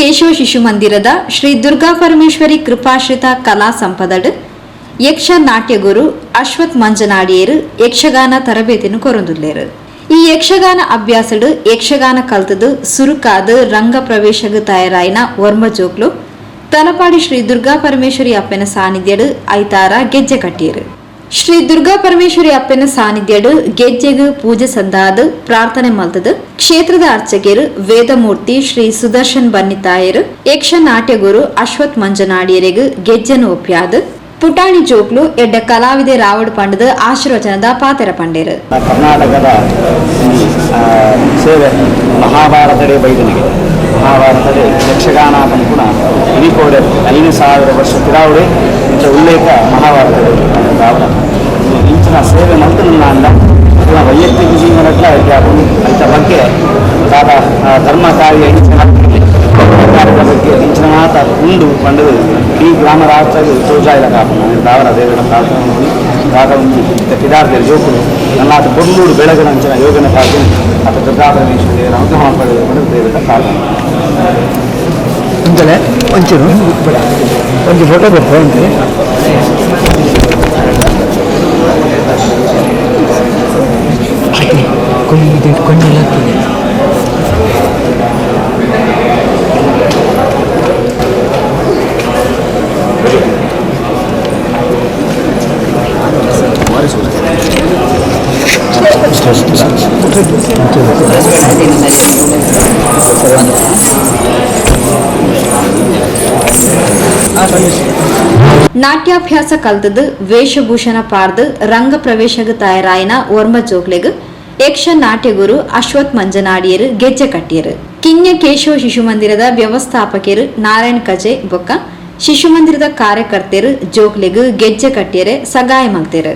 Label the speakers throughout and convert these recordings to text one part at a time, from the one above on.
Speaker 1: ಕೇಶವ ಶಿಶು ಮಂದಿರದ ಶ್ರೀ ದುರ್ಗಾ ಪರಮೇಶ್ವರಿ ಕೃಪಾಶ್ರಿತ ಕಲಾ ಸಂಪದಡ್ ಯಕ್ಷ ನಾಟ್ಯಗುರು ಅಶ್ವಥ್ ಮಂಜನಾಡಿಯರು ಯಕ್ಷಗಾನ ತರಬೇತಿನ ಕೊರೊಂದುಲ್ಲೆರ್. ಈ ಯಕ್ಷಗಾನ ಅಭ್ಯಾಸಡ್ ಯಕ್ಷಗಾನ ಕಲ್ತದು ಸುರುಕಾದ್ ರಂಗ ಪ್ರವೇಶಗ್ ತಯಾರಾಯಿನ ಒರ್ಂಬ ಜೋಕ್ಲು ತಲಪಾಡಿ ಶ್ರೀ ದುರ್ಗಾ ಪರಮೇಶ್ವರಿ ಅಪ್ಪೆನ ಸಾನ್ನಿಧ್ಯಡ್ ಐತಾರ ಗೆಜ್ಜೆ ಕಟ್ಟಿಯೆರ್. ಶ್ರೀ ದುರ್ಗಾ ಪರಮೇಶ್ವರಿ ಅಪ್ಪೆನ ಸಾನ್ನಿಧ್ಯಡ್ ಗೆಜ್ಜೆಗ್ ಪೂಜೆ ಸಂದಾದ್ ಪ್ರಾರ್ಥನೆ ಮಲ್ತುದು ಕ್ಷೇತ್ರದ ಅರ್ಚಕೆರ್ ವೇದಮೂರ್ತಿ ಶ್ರೀ ಸುದರ್ಶನ್ ಬನ್ನಿತ್ತಾಯೆರ್ ಯಕ್ಷ ನಾಟ್ಯಗುರು ಅಶ್ವಥ್ ಮಂಜನಾಡಿಯೆರೆಗ್ ಗೆಜ್ಜೆನ್ ಒಪ್ಯಾದ್ ಪುಟಾಣಿ ಜೋಕ್ಲು ಎಡ್ಡೆ ಕಲಾವಿದೆ ರಾವಡ್ ಪಂಡುದು ಆಶೀರ್ವಚನದ ಪಾತೆರ ಪಂಡೆರ್.
Speaker 2: ಕರ್ನಾಟಕದ ಒಂಜಿ ಸೇವೆ ಮಹಾಭಾರತಡೇ ಬೈದನಿಗೆ ಮಹಾಭಾರತಡೇ ಯಕ್ಷಗಾನ ಪನ್ಪುನ ಇನಿಕೋಡೆ 5000 ವರ್ಷ ತಿರಾವುಡೆ ಇಂಚ ಉಲ್ಲೇಖ ಮಹಾಭಾರತಡೇ ದಾವರ ಇಂಚಿನ ಸೇವೆ ಮಲ್ತುನ ಅಂಡ ವೈಯಕ್ತಿಕ ಜೀವನಟ್ಲ ಐತ ಬಗ್ಗೆ ದಾದ ಧರ್ಮ ಕಾರ್ಯ ಇಂಚಿನ ಕಾರ್ಯದ ಬಗ್ಗೆ ಇಂಚಿನ ಮಾತ ಉಂಡು ಪಂಡುದು ಈ ಗ್ರಾಮ ರಾಷ್ಟ್ರಗ್ ತೋಜಾಯಿಲ ಕಾಪುನ ದಾವರ ದೇವರ ಪ್ರಾರ್ಥನೆ ನೋಡಿ ದಾದ ಒಂಜಿ ಪಿದಾರ್ದೇರ್ ಜೋಕುಲು ನನ್ನಾತ ಬೊಲ್ಲೂರು ಬೆಳಗಿನ ಅಂಚಿನ ಯೋಗನ ಪ್ರಾರ್ಥನೆ ಅತ ದುರ್ಗಾ ಪರಮೇಶ್ವರ ದೇವರ ಅನುಗ್ರಹ ಪಡೆದು ಪಂಡುದು ದೇವರ ಪ್ರಾರ್ಥನೆ.
Speaker 3: ಒಂಜಲೆ ಒಂಚೂರು ಒಂಜಿ ಫೋಟೋ ಬರ್ಪೆ ಅಂತೆ.
Speaker 1: ನಾಟ್ಯಾಭ್ಯಾಸ ಕಲ್ತದು ವೇಷಭೂಷಣ ಪಾರ್ದು ರಂಗ ಪ್ರವೇಶಗ್ ತಯಾರಾಯಿನ ಒರ್ಂಬ ಜೋಕ್ಲೆಗ್ ಯಕ್ಷ ನಾಟ್ಯಗುರು ಅಶ್ವಥ್ ಮಂಜನಾಡಿಯರು ಗೆಜ್ಜೆ ಕಟ್ಟಿಯರು. ಕಿನ್ಯ ಕೇಶವ ಶಿಶು ಮಂದಿರದ ವ್ಯವಸ್ಥಾಪಕರು ನಾರಾಯಣ್ ಕಜೆ ಬೊಕ್ಕ ಶಿಶು ಮಂದಿರದ ಕಾರ್ಯಕರ್ತೆರು ಜೋಕ್ಲೆಗ್ ಗೆಜ್ಜೆ ಕಟ್ಟಿಯರೆ ಸಗಾಯ ಮಲ್ತೆರು.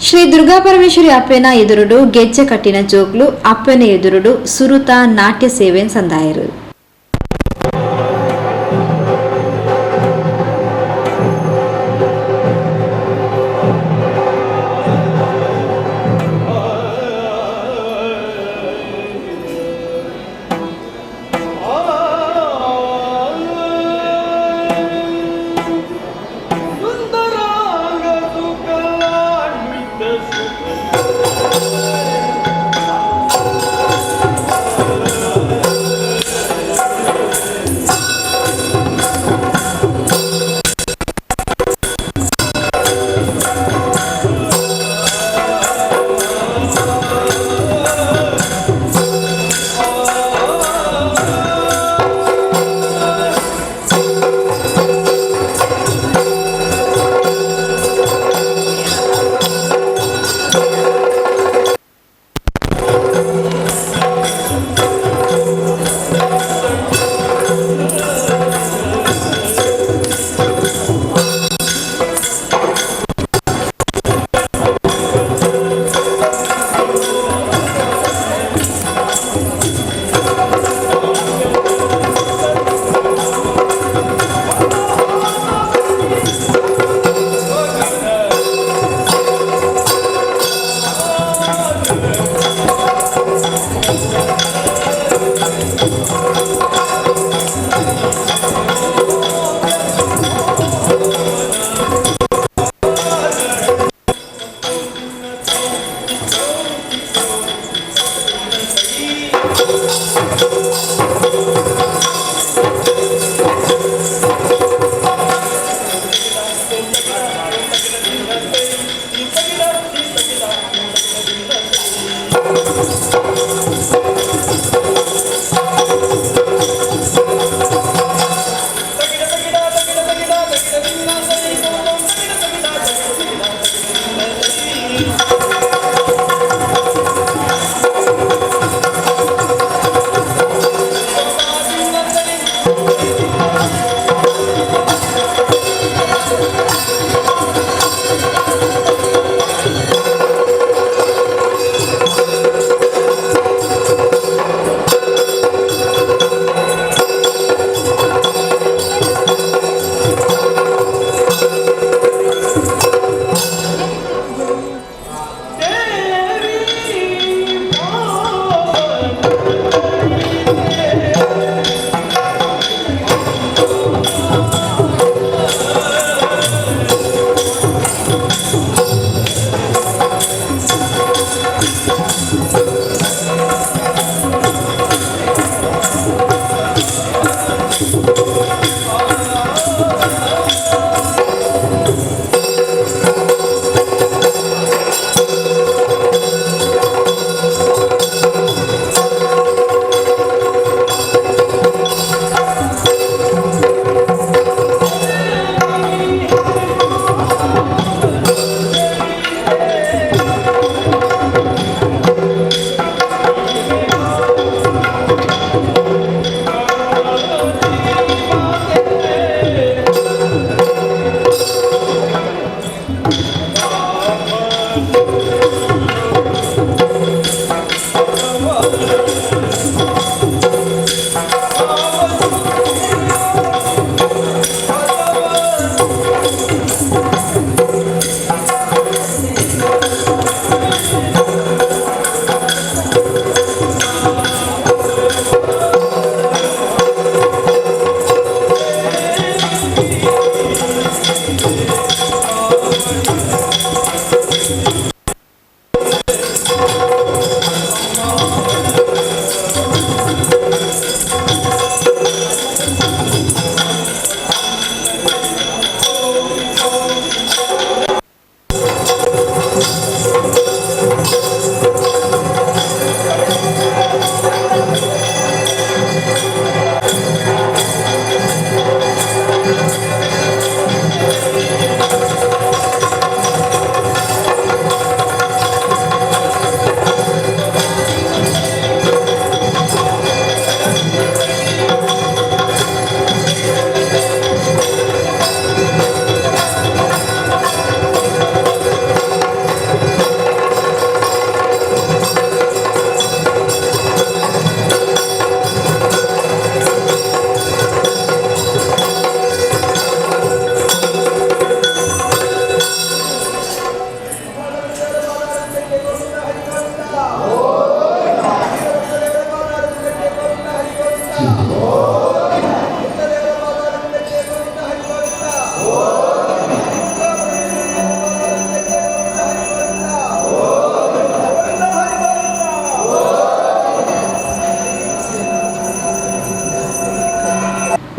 Speaker 1: ಶ್ರೀ ದುರ್ಗಾ ಪರಮೇಶ್ವರಿ ಅಪ್ಪೆನ ಎದುರುಡು ಗೆಜ್ಜೆ ಕಟ್ಟಿನ ಜೋಕ್ಲು ಅಪ್ಪೆನ ಎದುರುಡು ಸುರುತ ನಾಟ್ಯ ಸೇವೆ ಸಂದಾಯರು.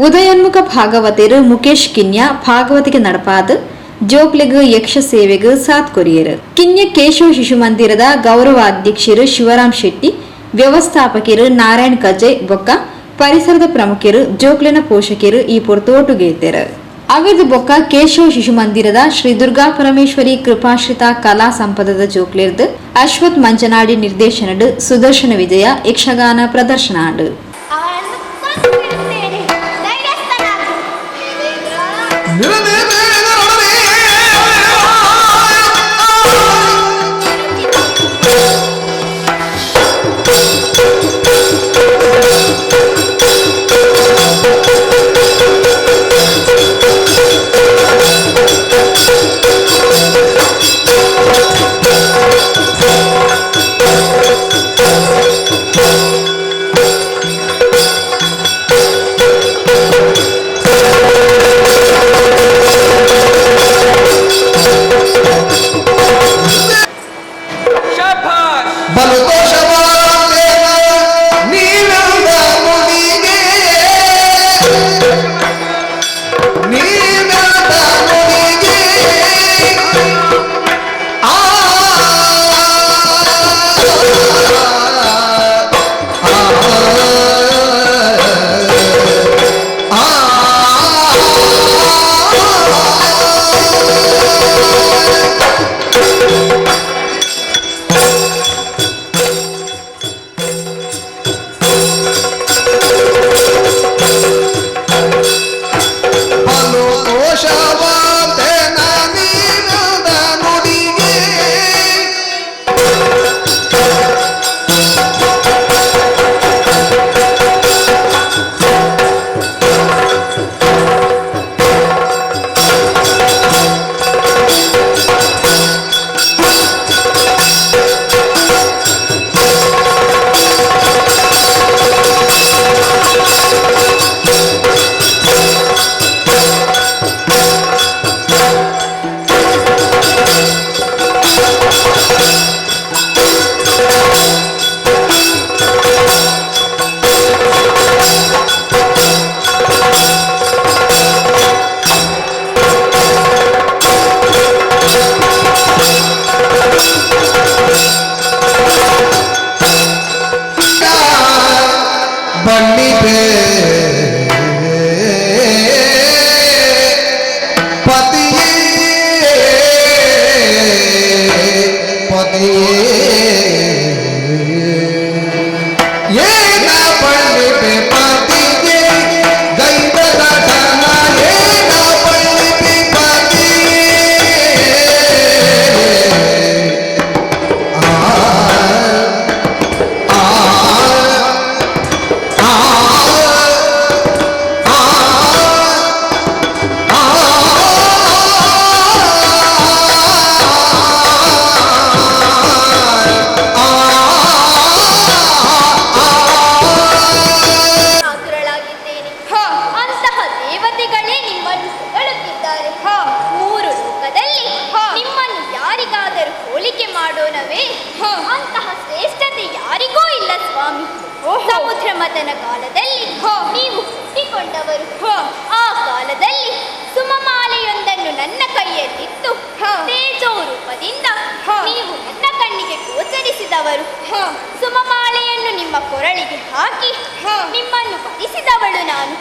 Speaker 1: ಉದಯೋನ್ಮುಖ ಭಾಗವತರು ಮುಕೇಶ್ ಕಿನ್ಯ ಭಾಗವತಿಗೆ ನಡಪಾದ ಜೋಕ್ಲೆಗ್ ಯಕ್ಷ ಸೇವೆಗ್ ಸಾಥ್ ಕೊರಿಯರು. ಕಿನ್ಯ ಕೇಶವ ಶಿಶು ಮಂದಿರದ ಗೌರವ ಅಧ್ಯಕ್ಷರು ಶಿವರಾಮ್ ಶೆಟ್ಟಿ, ವ್ಯವಸ್ಥಾಪಕರು ನಾರಾಯಣ್ ಕಜೆ ಬೊಕ್ಕ ಪರಿಸರದ ಪ್ರಮುಖರು ಜೋಕ್ಲೆನ ಪೋಷಕರು ಈ ಪೊರ್ತೋಟುಗೇತೆರು. ಅವಿರ್ದು ಬೊಕ್ಕ ಕೇಶವ ಶಿಶು ಮಂದಿರದ ಶ್ರೀ ದುರ್ಗಾ ಪರಮೇಶ್ವರಿ ಕೃಪಾಶ್ರಿತ ಕಲಾ ಸಂಪದದ ಜೋಕ್ಲೆರ್ದು ಅಶ್ವಥ್ ಮಂಜನಾಡಿ ನಿರ್ದೇಶನಡ್ ಸುದರ್ಶನ ವಿಜಯ ಯಕ್ಷಗಾನ ಪ್ರದರ್ಶನ ಆಂಡ್.
Speaker 4: ಪತಿಯೇ ಪತಿಯೇ ಏನ ಪಳ್ಳಿಪೆ ಪತಿಯೇ ದೈವದ ಧನ ಏನ ಪಳ್ಳಿಪೆ ಪತಿಯೇ ಆ ಆ ಆ ಆ
Speaker 5: ಆತುರಳಾಗಿದ್ದೇನೆ. ಅಂತಹ ದೇವತೆಗಳೇ ನಿಮ್ಮನ್ನು ಹೊಗಳುತ್ತಿದ್ದಾರೆ. ಮೂರು ಲೋಕದಲ್ಲಿ ನಿಮ್ಮನ್ನು ಯಾರಿಗಾದರೂ ಹೋಲಿಕೆ ಮಾಡೋಣವೇ? ಅಂತಹ ಶ್ರೇಷ್ಠತೆ ಯಾರಿಗೂ ಇಲ್ಲ ಸ್ವಾಮಿ. ಸಮುದ್ರ ಮಥನ ಕಾಲದಲ್ಲಿ ನೀವು ಹುಟ್ಟಿಕೊಂಡವರು. ಆ ಕಾಲದಲ್ಲಿ ಸುಮಮಾಲೆಯೊಂದನ್ನು ನನ್ನ ಕೈಯಲ್ಲಿತ್ತು ತೇಜೋ ರೂಪದಿಂದ ನೀವು ನನ್ನ ಕಣ್ಣಿಗೆ ಗೋಚರಿಸಿದವರು. ಸುಮಮಾಲೆಯನ್ನು ನಿಮ್ಮ ಕೊರಳಿಗೆ ಹಾಕಿ ನಿಮ್ಮನ್ನು ವರಿಸಿದವಳು ನಾನು.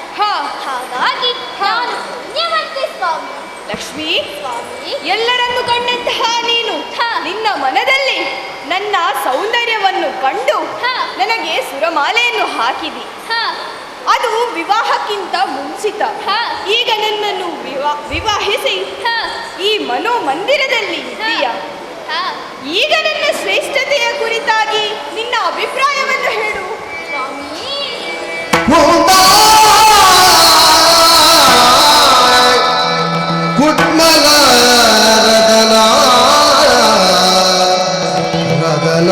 Speaker 5: ಹಾಗಾಗಿ ನಾನು ಪುಣ್ಯವಂತೆ ಸ್ವಾಮಿ.
Speaker 6: ಲಕ್ಷ್ಮೀ,
Speaker 5: ಸ್ವಾಮಿ,
Speaker 6: ಎಲ್ಲರನ್ನು ಕಂಡಂತಹ ನೀನು ನಿನ್ನ ಮನದಲ್ಲಿ ನನ್ನ ಸೌಂದರ್ಯವನ್ನು ಕಂಡು ನನಗೆ ಸುರಮಾಲೆಯನ್ನು ಹಾಕಿದಿ. ಅದು ವಿವಾಹಕ್ಕಿಂತ ಮುಂಚಿತ. ಈಗ ನನ್ನನ್ನು ವಿವಾಹಿಸಿ ಈ ಮನೋಮಂದಿರದಲ್ಲಿ ಇದ್ದೀಯ. ಈಗ ನನ್ನ ಶ್ರೇಷ್ಠತೆಯ ಕುರಿತಾಗಿ ನಿನ್ನ ಅಭಿಪ್ರಾಯವನ್ನು ಹೇಳು.
Speaker 5: ಸ್ವಾಮಿ,
Speaker 4: ಕುಟ್ಮಲ ರದನ ರದನ.